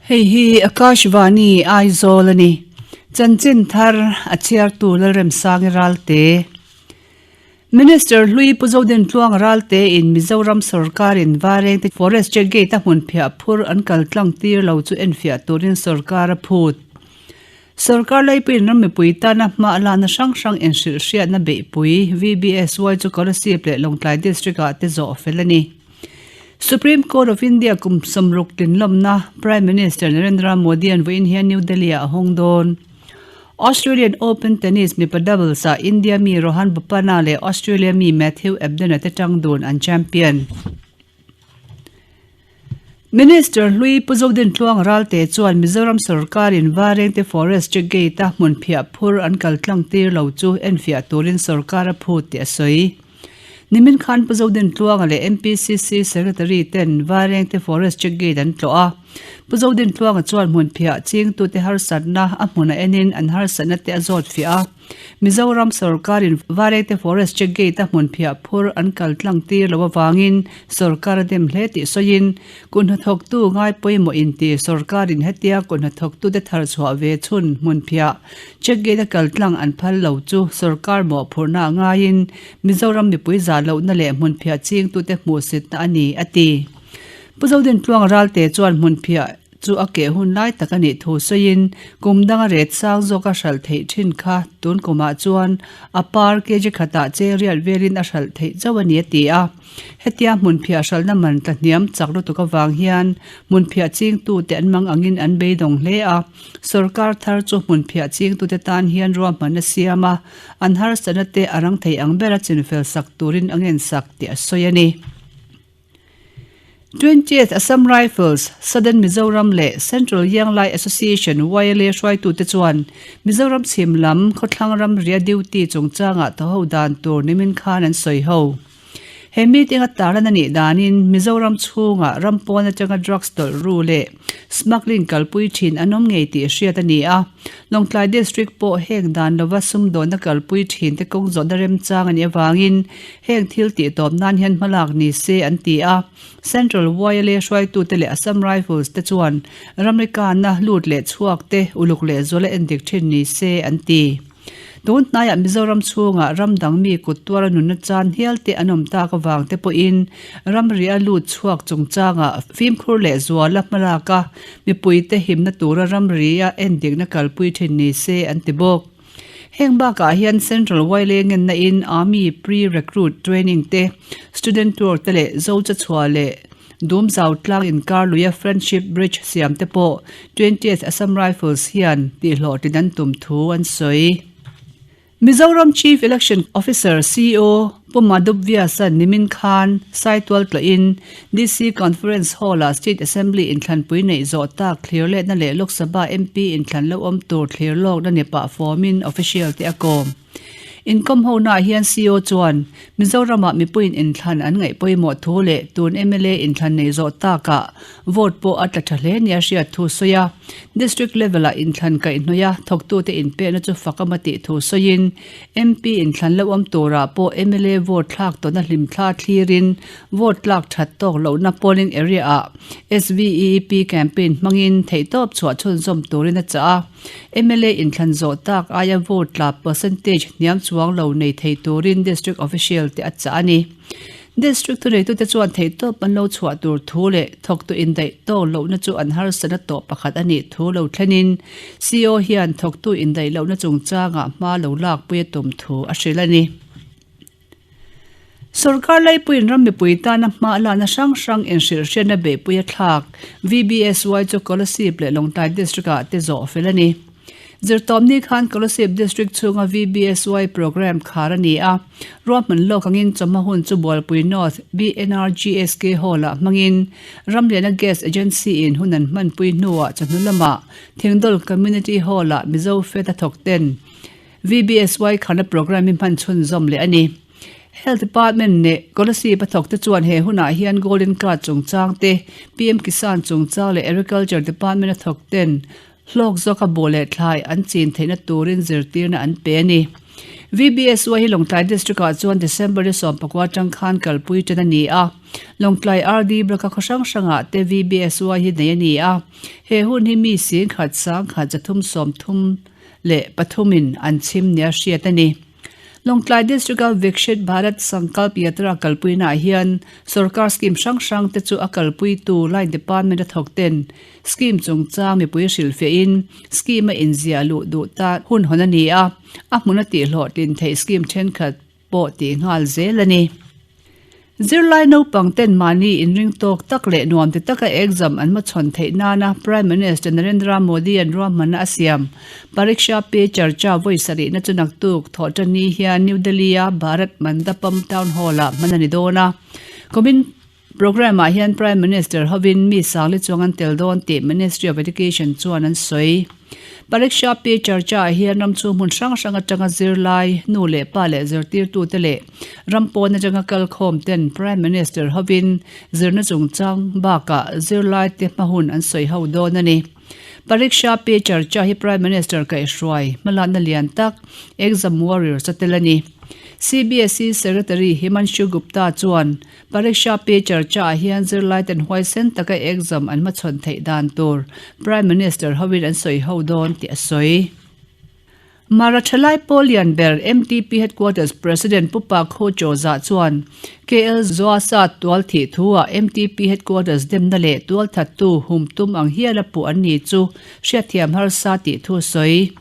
Hei hi Akashvani Aizawl a ni. Chanchin thar a chhiartu Lalremsangi Ralte. Minister hlui Pu Zodintluang Ralte in Mizoram sawrkarin Varengte Forest Check Gate a hmunphiah phur an kal tlang tir lo chu enfiah turin sawrkar a phut. Sawrkar laipuiin ram mipui tana hma a lana hrang hrang inhrilh hriatna beihpui VBSY chu Kolasib leh Lawngtlai District ah te zawh fel a ni. Supreme Court of India kum 60 tlinlawmna Prime Minister Narendra Modi-a'n vawiin hian New Delhi-ah a hawng dawn. Australian Open Tennis mipa doubles-ah India mi Rohan Bopanna leh Australia mi Matthew Ebden-a te tang dun an champion. Minister hlui Pu Zodintluang Ralte chuan Mizoram sawrkarin Varengte Forest Check Gate-a hmunphiah phur an kal tlang tir lo chu enfiah turin sawrkar a phut tih a sawi. Nimin khan Pu Zodintluanga leh MPCC Secretary ten Vairengte Forest Check Gate an tlawh a. Pu Zodintluanga chuan hmunphiah chingtute harsatna a hmun a enin an harsatna te a zawt fiah a. Mizoram sawrkarin Vairengte Forest Check Gate a hmunphiah phur an kal tlang tir lo avangin sawrkar a dem hle tih sawiin Kut hnathawktu ngai pawimawh inti sawrkarin hetia kut hnathawktute thar chhuah ve chhun hmunphiah check gate a kal tlang an phal lo chu sawrkar mawhphurhna a ngaiin Mizoram mipui zah lohna leh hmunphiah chingtute hmuhsitna a ni, a ti. Pu Zodintluang Ralte chuan hmunphiah chu a keh hun lai tak a nih thu sawiin kum danga ret sang zawka hralh theih thin kha tun kumah chuan a par kg khatah cheng riat velin a hralh theih chauh a ni, a ti a. Hetia hmunphiah hralhna man tla hniam chak lutuk avang hian hmunphiah chingtute an mang angin an beidawng hle a, sawrkar thar chu hmunphiah chingtute tan hian ruahmanna siam a, an harsatna te a rang thei ang bera chinfel sak turin a ngensak tih a sawi a ni. Twentieth Assam Rifles, Southern Mizoram leh Central Yanglai Association, YLA, hruaitute chuan Mizoram chhim lam khawthlang ramria duty chungchangah thaw ho dan tur nimin khan an sawi ho. He meeting a tarlan a nih danin Mizoram chhungah ram pawn atanga drugs tawlh ru leh smuggling kalpui thin an awm ngei tih hriat a ni a. Lawngtlai District pawh heng dan lova sumdawnna kalpui thin te kawng zawhna remchang a nih avangin heng thil tih tawp nan hian hmalak ni se an ti a. Central YLA hruaitute leh Assam Rifles te chuan ramrikana lut leh chhuak te uluk lehzuala endik thin ni se an ti. Tun hnaiah Mizoram chhungah ram dang mi kut tuara nunna chan hial te an awm tak avang te pawhin ramri a lut chhuak chungchangah fimkhur leh zuala hmalak a mipuite himna tura ramri a endikna kalpui thin ni se an ti bawk. Heng bakah hian Central Waile ngenna in Army Pre-Recruit Training te, Student Tour te leh Zochachhuah leh Dumzau tlang inkar luia Friendship Bridge siam te pawh Twentieth Assam Rifles hian tihhlawhtlin an tum thu an sawi. Mizoram Chief Election Officer, CEO, Pu Madhup Vyas-a'n nimin khan Saitual tlawhin DC Conference Hall-ah State Assembly inthlanpui neih zawh tak thlir letna leh Lok Sabha MP inthlan lo awm tur thlir lawkna ni pah fawmin official te a kawm. Inkawm honaah hian CEO chuan Mizoramah mipuiin inthlan an ngaih pawimawh thu leh tun mla inthlan nei zawh takah vote pawh a tla tha hle nia hriat thu sawi a. District level-ah inthlan kaihhnawih a thawktute inpekna chu fak a tih thu sawiin MP inthlan lo awm turah pawh mla vote thlak tawhna hlimthla thlirin vote tlak that tawk lohna polling area-ah SVEEP campaign hmangin theihtawp chhuah chhunzawm turin a chah a. Mla inthlan zawh tak aia vote tla percentage hniam chuang lo nei thei turin District Official te a chah a ni. District thuneitute chuan theihtawp an lo chhuah tur thu leh thawktu indaih tawk lohna chu an harsatna tawh pakhat a nih thu lo thlenin CO hian thawktu indaih lohna chungchangah hma lo lakpui a tum thu a hrilh a ni. Sorkar laipuiin ram mipui tana hma lana hrang hrang inhrilhhriatna beihpui a thlak VBSY chu Kolasib leh Lawngtlai District-ah te zawh fel a ni. Zirtawpni khan Kolasib District chhunga VBSY programme khar a ni a, ruahman lawk angin chawhma hun chu Bualpui North BNRGSK Hall-ah hmangin Ramliana Gas Agency-in hun an hmanpui hnuah chawhnu lamah Thingdawl Community Hall-ah Mizo Fed a thawk ten VBSY kharna programme hi hman chhunzawm leh a ni. Health Department leh Kolasib a thawkte chuan he hunah hian Golden Card chungchang te, PM Kisan chungchang leh Agriculture Department a thawk ten hlawk zawka buh leh thlai an chin theihna turin zirtirna an pe a ni. VBSY hi Lawngtlai District-ah chuan December ni 19 atang khan kalpui tan a ni a. Lawngtlai RD Block-a khaw hrang hrangah te VBSY hi nei a ni a. He hun hi mi singkhat sangkhat 333 in an chhim nia hriat a ni. Lawngtlai District-a Viksit Bharat Sankalp Yatra kalpuinaah hian sorkar scheme hrang hrang te chu a kalpuitu line department a thawk ten scheme chungchang mipui hrilhfiahin scheme a inziah luh duh ta hun hawn a ni a, a hmun a tihhlawhtlin theih scheme thenkhat pawh tih nghal zel a ni. Zirlai naupang ten mahni inring tawk tak leh nuam ti taka exam an hmachhawn theih nana Prime Minister Narendra Modi an ruahmanna a siam Pariksha Pe Charcha vawi sarihna chu naktuk thawhṭanni hian New Delhi-a Bharat Mandapam Town Hall-ah hman a ni dawn a. Kumin programme-ah hian Prime Minister hovin mi sangli chuang an tel dawn tih Ministry of Education chuan an sawi. Pariksha Pe Charcha-ah hian ram chhung hmun hrang hrang atanga zirlai, nu leh pa leh zirtirtute leh ram pawn atanga kalkhawm ten Prime Minister hovin zirna chungchang bakah zirlaite hma hun an sawi ho dawn a ni. Pariksha Pe Charcha hi Prime Minister kaihhruai hmalakna lian tak Exam Warriors a tel a ni. CBSE Secretary Himanshu Gupta chuan Pariksha Pe Charcha-ah hian zirlaiten huaisen taka exam an hmachhawn theih dan tur Prime Minister hovin an sawi ho dawn tih a sawi. Mara Thalai Pawl lian ber MTP Headquarters President Pu Pa Khaw Chawza chuan KL Zoasa tual thih thu-ah MTP Headquarters demna leh tual thattu hum tum ang hiala puh an ni chu hriatthiam harsa tih thu a sawi.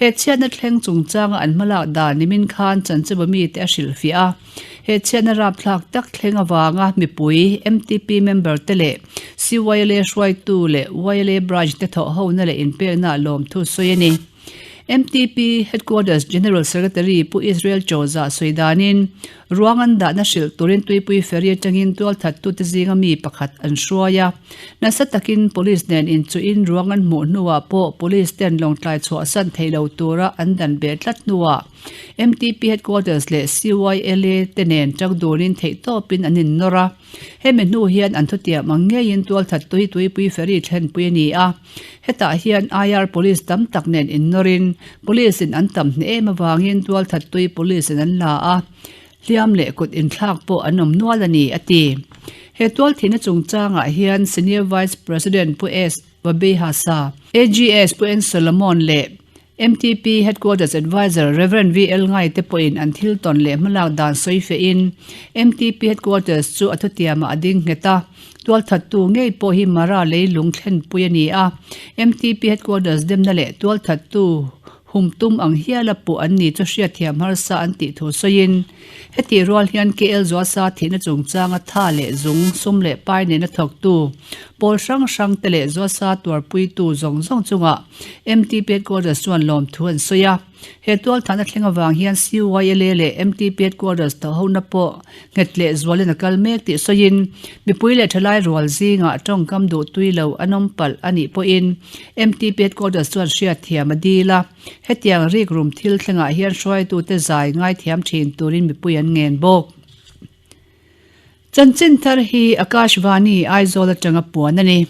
He chhiatna thleng chungchanga an hmalak dan nimin khan chancheba mite a hrilhfiah a. He chhiatna rapthlak tak thleng avanga mipui, MTP member te leh CYLA hruaitu leh YLA branch te thawh hona leh inpekna ah lawmthu sawi a ni. MTP Headquarters General Secretary Pu Israel Chawza sawi danin, Ruang an dahna hrilh turin Tuipui Ferry atangin tualthattute zinga mi pakhat an hruai a. Nasa takin Police nen inchuhin ruang an hmuh hnuah pawh Police ten lawngtlai chhuahsan thei lo tura an dan beh tlat hnuah MTP Headquarters leh CYLA te nen tang dunin theihtawpin an innawr a. Hemi hnu hian an thutiam ang ngeiin tualthattu hi Tuipui Ferry thlenpui a ni a. Hetah hian IR Police tam tak nen innawrin Police in an tam hneh em avangin tualthattui Police in an la a, hliam leh kut inthlak pawh an awm nual a ni, a ti. He tualthihna chungchangah hian Senior Vice President Pu S. Vabehasa, AGS Pu N. Solomon leh MTP Headquarters Adviser Rev. VL Ngai te pawhin an thil tawn leh hmalak dan sawi fehin MTP Headquarters chu a thutiamah a ding nghet a, tualthattu ngei pawh hi Mara leilung thlenpui a ni a, MTP Headquarters demna leh tualthattu hum tum ang hiala puh an ni chu hriatthiam harsa an tih thu sawiin hetih rual hian KL Zuasa thihna chungchanga tha leh zung, sum leh pai nena thawktu pawl hrang hrang te leh Zuasa tuarpuitu zawng zawng chungah MTP Headquarters chuan lawmthu an sawi a. He tualthahna thleng avang hian CYLA leh MTP Headquarters thawhhona pawh nghet leh zualin a kal mek tih sawiin, mipui leh thalai rual zingah tawngkam duh tui lo an awm palh a nih pawhin MTP Headquarters chuan hriatthiam a dil a. Hetiang rikrum thil thlengah hian hruaitute zai ngaithiam thin turin mipui an ngen bawk. Chanchin thar hi Akashvani Aizawl atanga puan a ni.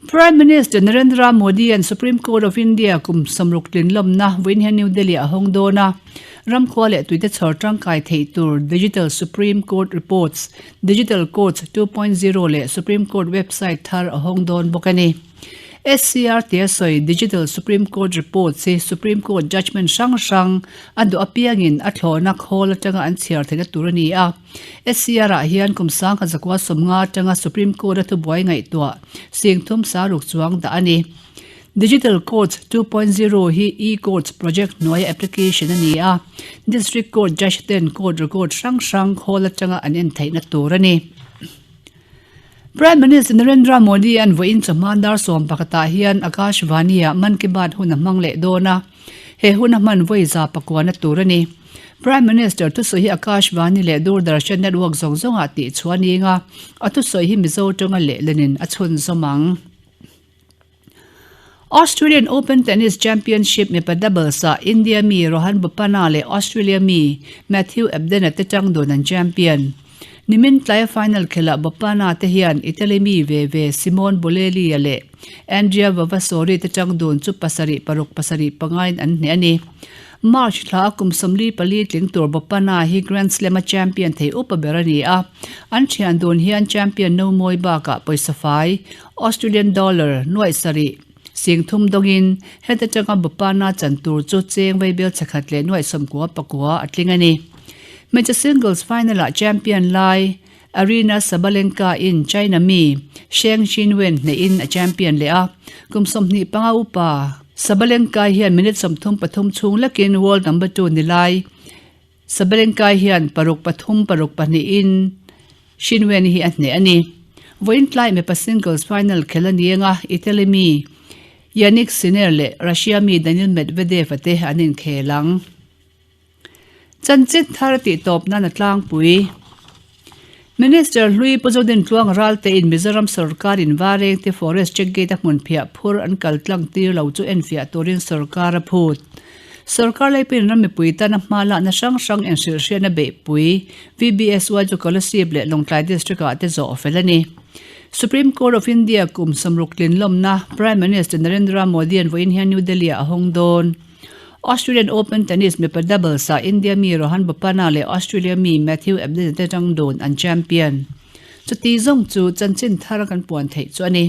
Prime Minister Narendra Modi an Supreme Court of India kum sawmruk tlinlawmna vawiin hian New Delhi ah a hawng dawn a. Ramkhua leh tuite chhawr tangkai theih tur Digital Supreme Court Reports, Digital Courts 2.0 leh Supreme Court website thar a hawng dawn bawk a ni. SCR tia sawi Digital Supreme Court Reports hi Supreme Court judgement hrang hrang a duh apiangin a thlawhna khawl atanga an chhiar theihna tur a ni a. SCR-ah hian kum 1950 atanga Supreme Court-a thubuai ngaihtuah singthum saruk chuang dah a ni. Digital Courts 2.0 hi e-Courts project hnuaia application a ni a, District Court judge ten court record hrang hrang khawl atanga an en theihna tur a ni. Prime Minister Narendra Modi an vawiin chawhma dar 11 ah hian Akashvani-ah Mann Ki Baat hun a hmang leh dawn a, he hun a hman vawi za pakuana tur a ni. Prime Minister thusawi hi Akashvani leh Doordarshan network zawng zawngah tih chhuah a ni ang a, a thusawi hi Mizo tawnga lehlenin a chhunzawm ang. Australian Open Tennis Championship mipa doubles-ah India mi Rohan Bopanna leh Australia mi Matthew Ebden-a te tang dun an champion. Nimin tlaia final khelhah Bopanna te hian Italy mi ve ve Simone Bolelli-a leh Andrea Vavassori te tang dun chu pasarih paruk pasarih pangain an hneh a ni. March thla a kum 44 tling tur Bopanna hi Grand Slam-a champion thei upa ber a ni a, an thian dun hian champion no mawi bakah pawisa fai, Australian dollar, nuaih sarih, sing thum dawngin heta tanga Bopanna chan tur chu cheng vaibel chhakhat leh nuaih 94 a tling a ni. Hmeichhe singles final-ah champion lai Aryna Sabalenka in China mi Sheng Xinwen hnehin a champion leh a, kum 25 upa Sabalenka hian minute 33 chhung lekin world number two ni lai. Sabalenka hian paruk pathum paruk pahnihin Xinwen hi a hneh a ni. Vawiin tlai mipa singles final khel a ni anga Italy mi Jannik Sinner leh Russia mi Daniil Medvedev a te an inkhel ang. Chanchin thar tih tawp nan a tlangpui. Minister hlui Pu Zodin Tluang Ralte in Mizoram sorkar in Vareng te Forest Check Gate a hmun phiah phur an kal tlang tir lo chu enfiah turin sorkar a phut. Sorkar laipin ram mipui tana hma lakna hrang hrang enhrilhhriatna beihpui VBSY chu Kolasib leh Lawngtlai District ah te zawh fel a ni. Supreme Court of India kum 60 tlin lawmna Prime Minister Narendra Modi an vawiin hian New Delhi ah a hawng dawn. Australian Open tennis mipa doubles ah India mi Rohan Bopanna leh Australia mi Matthew Ebden te tang dun an champion. Chuti zawng chu chanchin thar kan puan theih chu a ni.